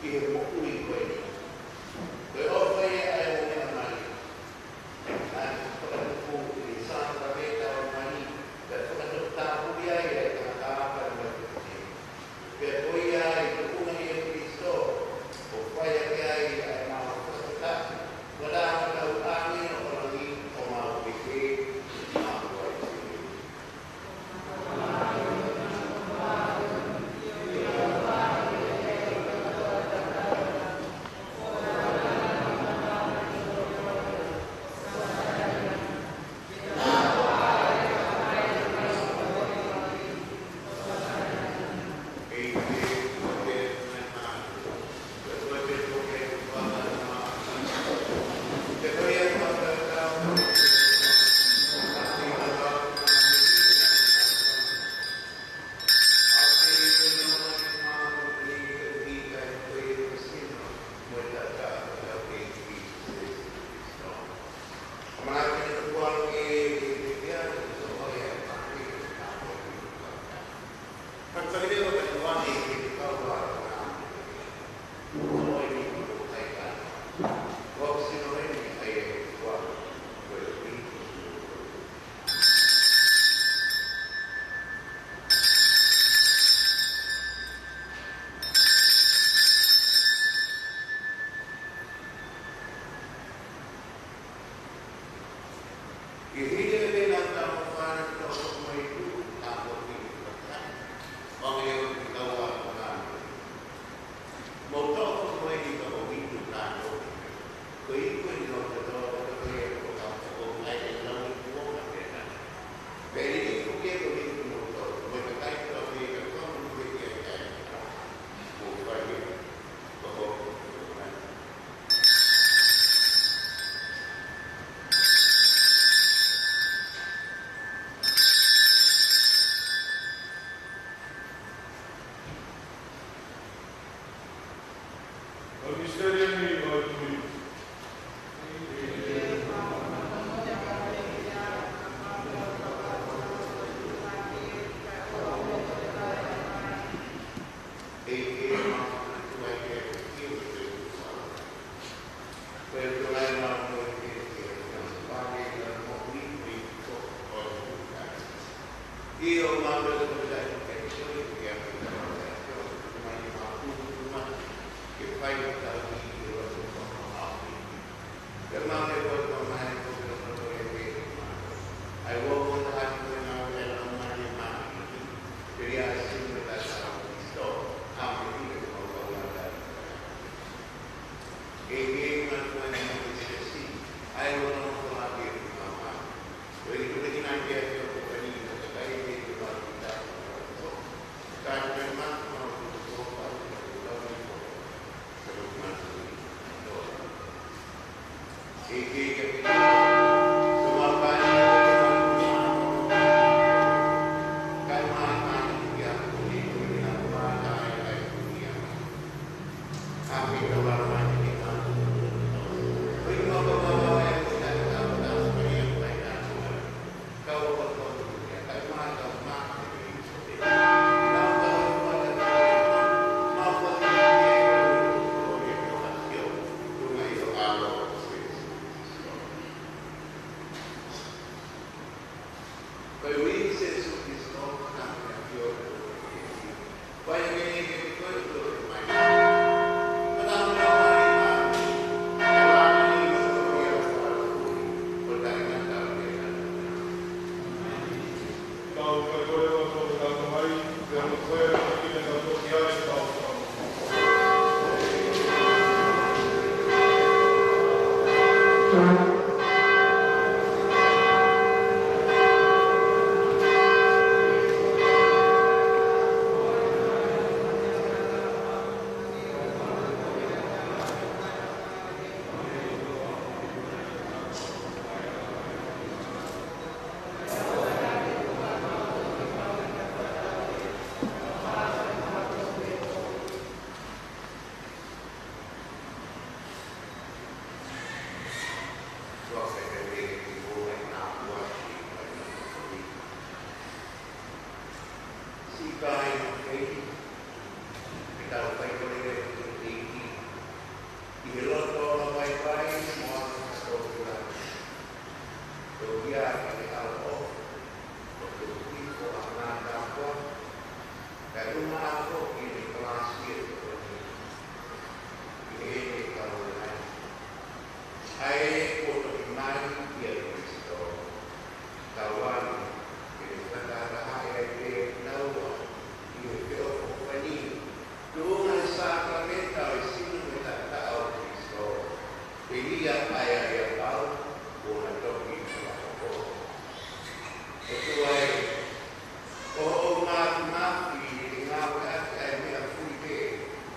ʻi he moʻui ko eni. Ko e ʻofa ia ʻa e ongoongolelei. Naʻe fakatupu ʻe he sākalamēniti ʻo e mali, pea fakatoputapui ai ʻa e tangata ʻa e motuʻa. Pea ko ia ʻi he tuʻunga ʻia Kalaisi, ʻo fai ʻaki ai ʻa e maʻu fakatapu, ʻo lava ʻo tau ʻāngelo ʻo langi ʻo maʻu pē ke maʻu ai.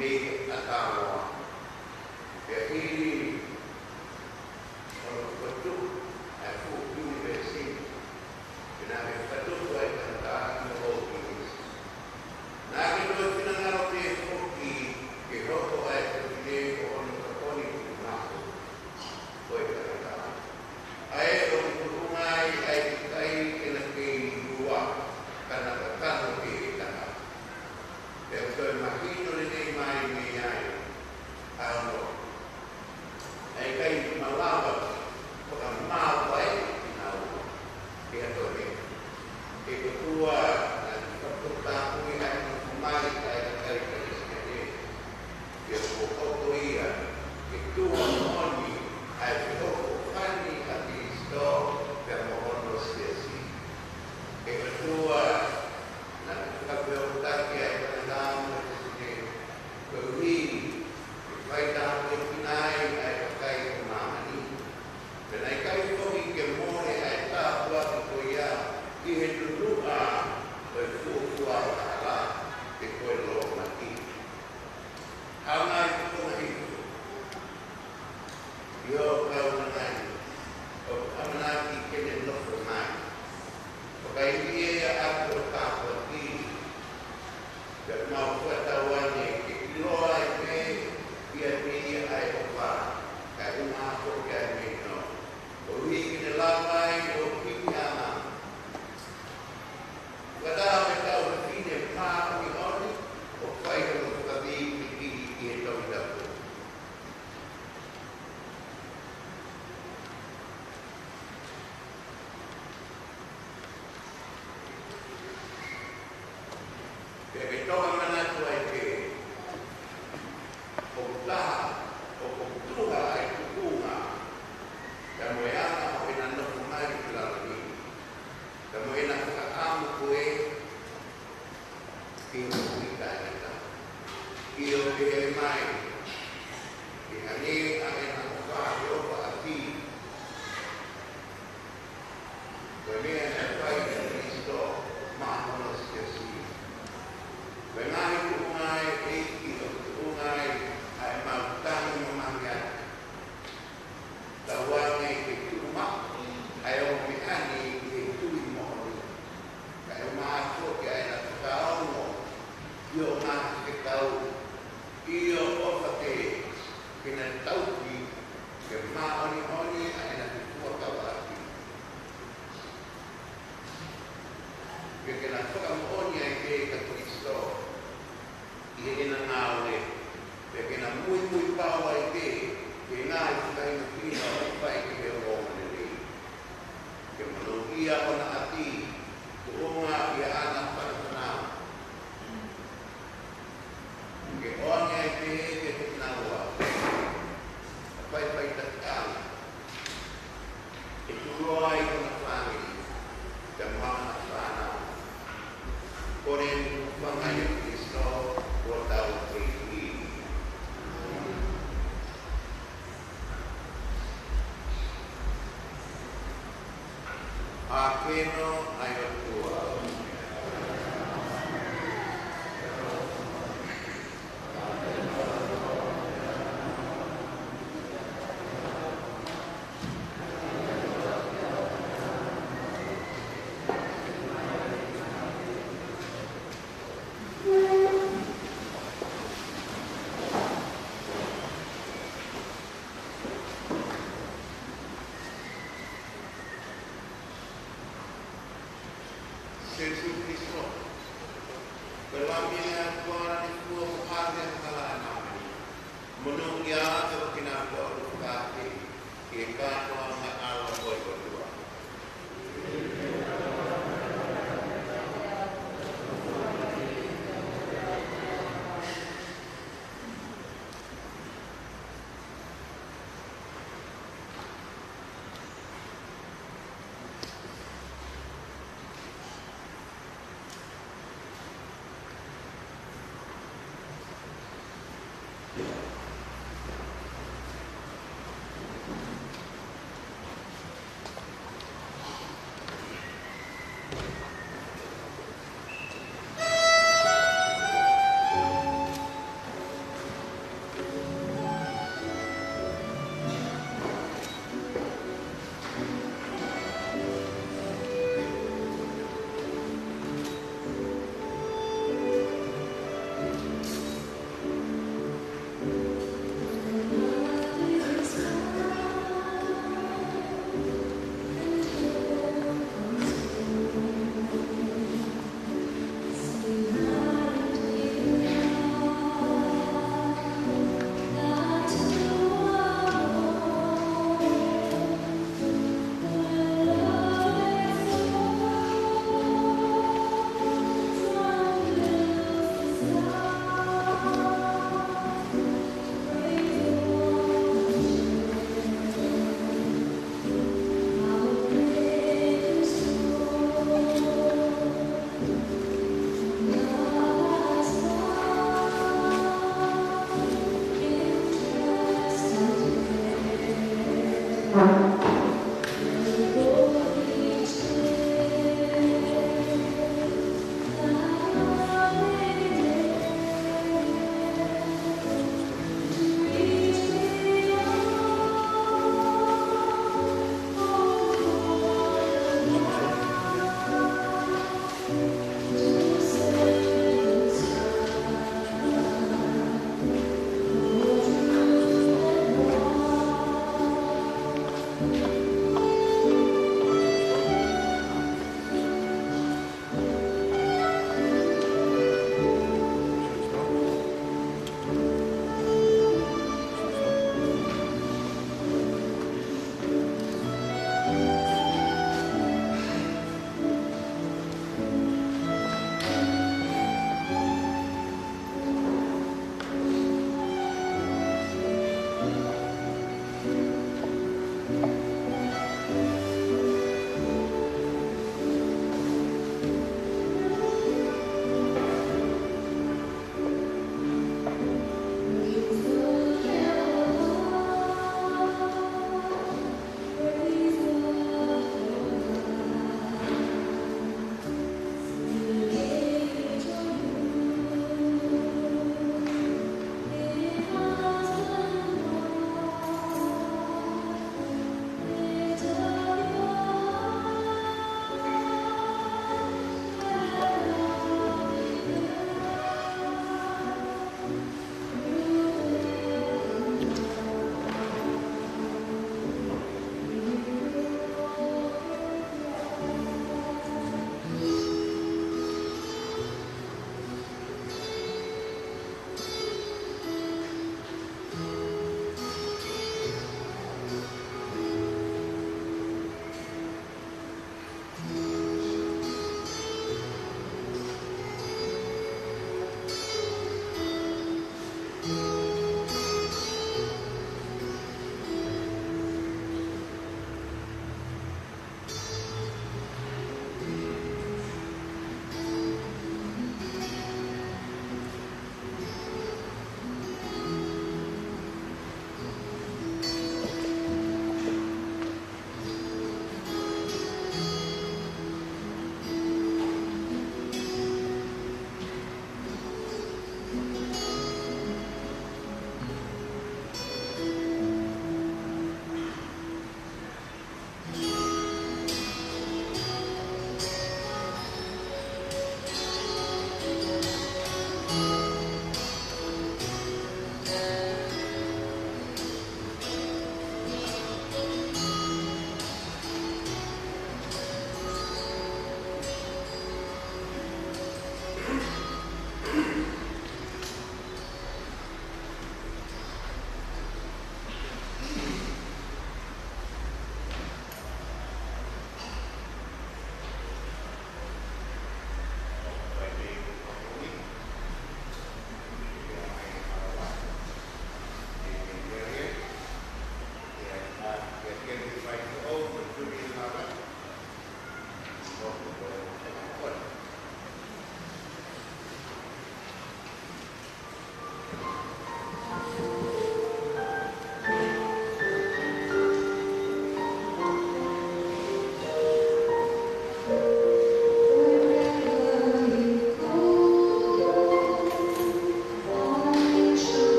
Mei ʻAtaloa. Pea hili hono fakatupu ʻa e fuʻu ʻunivēsiti, pea naʻe fakatupu ai e tangata ʻi Loukinisi. Naʻá ke toe finangalo pē foki ke hoko ʻa e tokoni ʻo hono tokoni ki he ngaahi ʻo e tangata. ʻA ē ʻoku tuʻunga ai ʻa e kakai ke na kei lua, ka na kakano ʻe he taha. Pea toe mahino lelei mai mei ai ʻa hono ʻikai malava ke fakamāvae kinaua. Pea toe, ʻe ʻOtua, naʻá ke fakatapui ʻa e nofo mai ʻa e kakai Kalisitiane. Pea kuo hoko ia ke tuʻu moʻoni ʻa e feʻofoʻofani ʻa Kalaisi pea mo hono siasi. ʻE ʻOtua, naʻá ke fakafeʻiloaki ʻa e tangata mo e fefine, koeʻuhi ke faitāpuekina ai ʻa e kakai ʻo māmani. Pea naʻe ʻikai foki ke mole ʻa e tāpuaki ko ia ʻi he tunuʻa ʻo e fuofua angahala, pe ko e lōmaki. Hanga ʻe he Tohi Tapu ʻi hoʻo kaunga ni ʻoku ʻamanaki ke ne nofo mai. Fakaivia ia ʻaki hoʻo tāpuaki, pea mau fakatauange ke ʻiloa ai pē ʻiate ia ʻa e ʻofa, kae ʻumaʻā foki ʻa e meʻa ni, koeʻuhi ke ne lava ai ʻo hiki hake, fakataha mo e kau fefine māʻoniʻoni, ʻo fai hono fakavīkivikiʻi ʻi he Tohi Tapu. Pea ke toka manatu ai pē, ʻoku taha, ʻoku tuha ʻa e tuʻunga, pea mo e anga ʻo ʻena nofo mai ki lalo ni, pea mo ʻena fakaʻamu ko ē ke moʻui taʻengata. ʻIo, pehē mai, ke hangē ʻa ʻena ʻofa ʻi he ʻofa ʻaki, ko e meʻa naʻe fai ʻe Kalaisi maʻa hono siasi. Ko e ngaahi tuʻunga ʻa e ʻEiki ʻoku tuʻunga ai ʻa ʻemau tangi mamahi atu. Tauange ke tuʻu maʻu ʻa e ongo meʻa ni ʻi he tui moʻoni. Kae ʻumaʻā foki ʻa ʻena fakaongo ʻi hoʻo ngaahi fekau, ʻio, ʻofa pē ke na tauhi ke māʻoniʻoni ʻa ʻena fekau kavaki. Pea ke na fakamoʻoni ai pē kia Kalaisi ʻi heʻena ngāue, pea ke na muimui pau ai pē ki he ngaahi fakahinohino ʻoku fai ki he ongoongolelei. Ke monūʻia ʻona ʻapi, tuʻunga ʻi haʻana fānau. Ke ʻoange ai pē kiate kinaua ʻa e faʻifaʻitakiʻanga, ke tuʻuloa ai hona fāmili, pea mo hona fānau. Kole ʻeni ʻi he huafa ʻo Kalaisi, ko hotau ʻEiki. ʻA keno ʻa e ʻOtua. Sēsū Kalaisi, ko e Lami ʻa e ʻOtua naʻe fua mo ʻave ʻa e angahala ʻa māmani. Monūʻia ʻa e kinautolu ʻoku fakaafeʻi ki he kātoanga ʻo e ʻAlo ʻo e ʻOtua.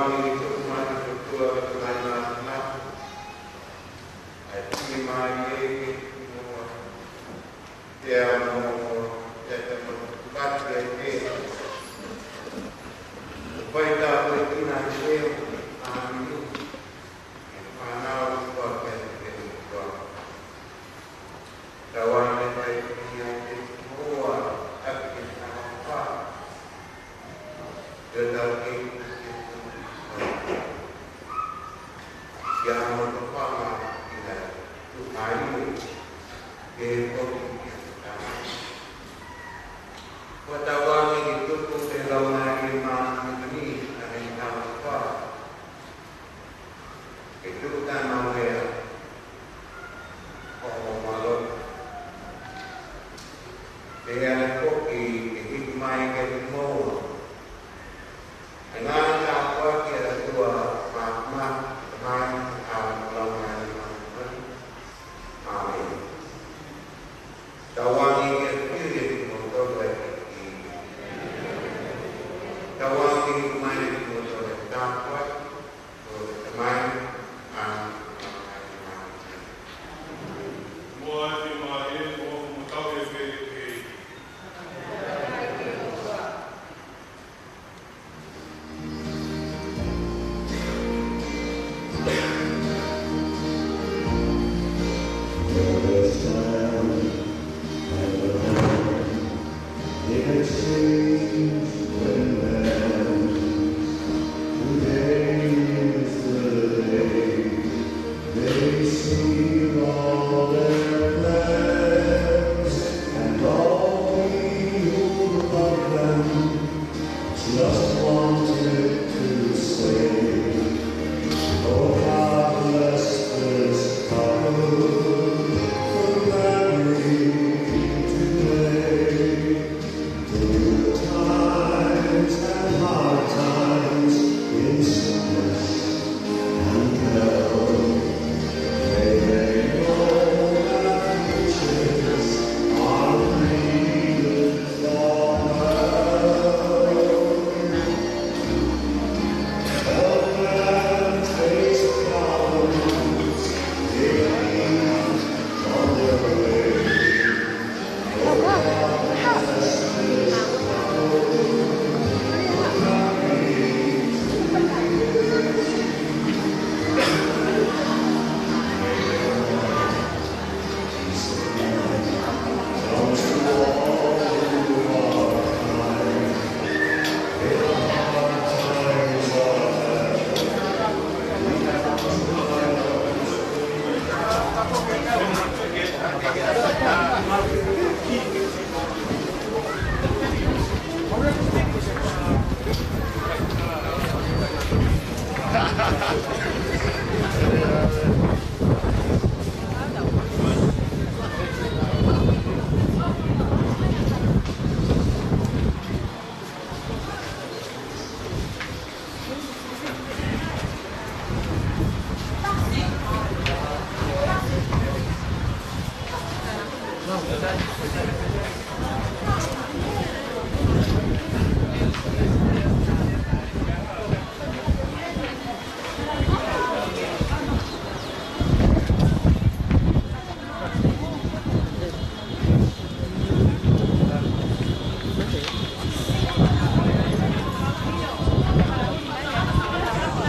Mālō e tuku mai ki he ʻOtua ko e Tamai Māfimafi, ʻa e fiemālie ke tuku mo e te amo mo te te mo pati e te. Ko e tā ko e tuna e te o a minu. E fānau ko a ke te te mo. Tau ane kai ki a te mo a ake te mo. Ke tau ke ke ke amo to pama ki a tu mai ke ko ki a. Ko tau ane ke tuku te lau mai ke ma ni a ni tau pa. Ke tuku tana wea ʻo mālō. Te ana koki ke hiki mai ke te moua.